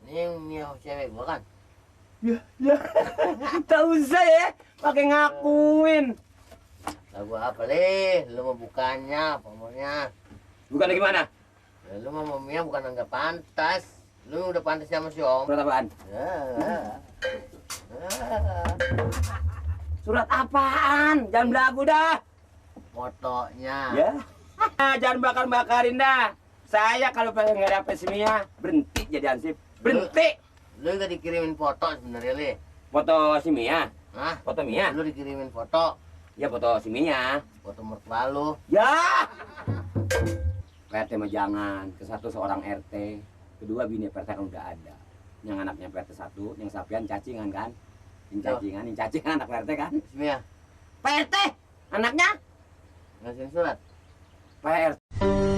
Ini cewek gua kan. Ya. Tak usah ya, pakai ngakuin. Lagu apa leh? Lu mau bukannya, pomornya. Bukan gimana? Ya, lu mau maminya bukan nggak pantas. Lu udah pantas sama si Om. Surat apaan? Ya. Surat apaan? Jangan belagu dah. Fotonya. Ya. Jangan bakar-bakarin dah. Saya kalau pengen nggak dapet si Mia, berhenti jadi ansip. Berhenti. Lu nggak dikirimin foto sebenarnya leh. Foto si Mia. Hah? Foto Mia. Lu dikirimin foto. Ya foto si Mia. Foto mertua lu. Ya. PRT mah jangan. Ke satu seorang RT. Kedua bini PRT kan udah ada. Yang anaknya PRT 1, yang sapian cacingan kan. Yang cacingan anak PRT kan. Bismillah. PRT anaknya Ngasihin surat. PRT.